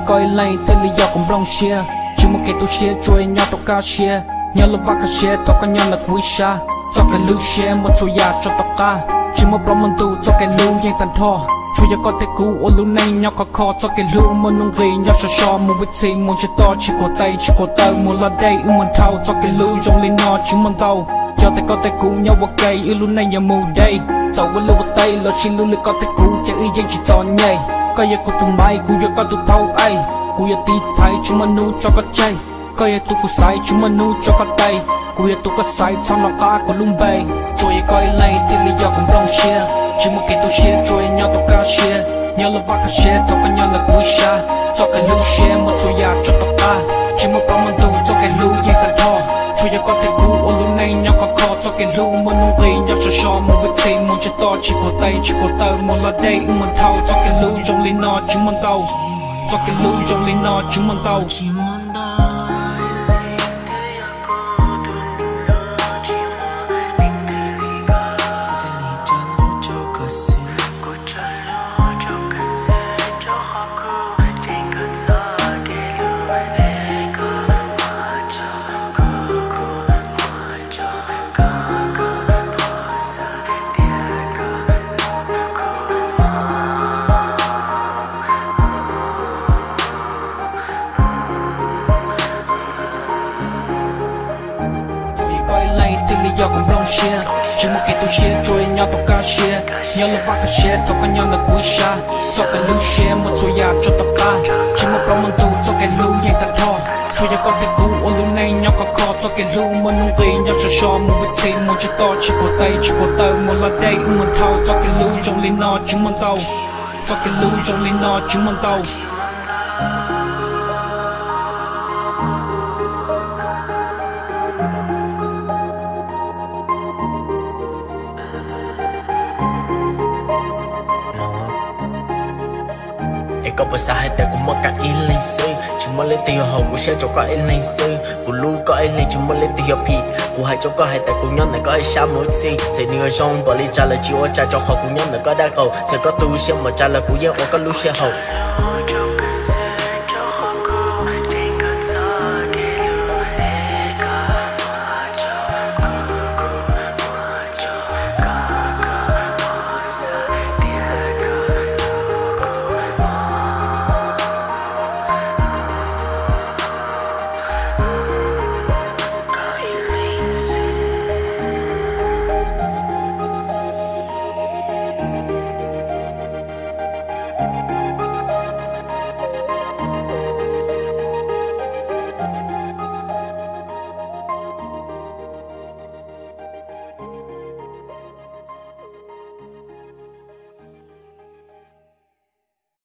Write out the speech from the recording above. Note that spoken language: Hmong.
Koj ib leeg thiaj li yog kuv nplooj siab, tsis muaj kev tu siab tsuas nyob tau kaj siab. Nyob lub vaj kaj siab thaum koj nyob ntawm kuv ib sab, txoj kev hlub siab muaj txhua yam tso tom qab. Tsis muaj plaub muaj ntug txoj kev hlub yeej tag nrho, tsuas yog koj thiab kuv ua lub neej nyob khov kho. Txoj kev hlub muaj nuj nqis nyob so so mus vwm txhis mus ntsiag to tsis khuam tes tsis khuam taw mus loj dej wb mus dhau. Txoj kev hlub zoo li no tsis muaj ntau, yog tias koj thiab kuv nyob ua ke wb lub neej yuav mus deb. Txawm ua liaj ua teb los sis lub li koj thiab kuv ces wb yeej tsis txom nyem. Koj yog kuv tus maiv kuv yog koj tus thaub aim, kuv yog tus thaiv tsis muaj hnub tso koj tseg. Koj yog tus kuv xaiv tsis muaj hnub tso koj tes, kuv yog tus koj xaiv txhob nco qab kuv lub npe. Tsuas yog koj ib leeg thiaj li yog kuv nplooj siab, tsis muaj kev tu siab tsuas nyob tau kaj siab. Nyob lub vaj kaj siab thaum koj nyob ntawm kuv ib sab, txoj kev hlub siab muaj txhua yam tso tom qab. Tsis muaj plaub muaj ntug txoj kev hlub yeej tag nrho, tsuas yog koj thiab kuv ua lub neej nyob khov kho. Txoj kev hlub muaj nuj nqis nyob so so mus vwm txhis mus ntsiag to tsis khuam tes tsis khuam taw mus loj dej wb mus dhau. Txoj kev hlub zoo li no tsis muaj ntau, txoj kev hlub zoo li no tsis muaj ntau. Tsuas yog koj ib leeg thiaj li yog kuv nplooj siab, tsis muaj kev tu siab tsuas nyob tau kaj siab. Nyob lub vaj kaj siab thaum koj nyob ntawm kuv ib sab, txoj kev hlub siab muaj txhua yam tso tom qab. Tsis muaj plaub muaj ntug txoj kev hlub yeej tag nrho, tsuas yog koj thiab kuv ua lub neej nyob khov kho. Txoj kev hlub muaj nuj nqis nyob so so mus vwm txhis mus ntsiag to tsis khuam tes tsis khuam taw mus loj dej wb mus dhau. Txoj kev hlub zoo li no tsis muaj ntau, txoj kev hlub zoo li no tsis muaj ntau. Es koj puas xav hais tias kuv muaj koj ib leeg xwb, tsis muaj leej twg yuav haum kuv siab tsuas koj ib leeg xwb. Kuv hlub koj ib leeg tsis muaj leej twg yuav phim. Kuv hais rau koj hais tias kuv nyob ntawm koj ib sab mus ib txhis, txawm nws yuav zoo npaum li cas los tsis ua cas rau qhov kuv nyob ntawm koj dab qaum. Txawm koj tu siab npaum cas los kuv yeej ua koj lub sij hawm.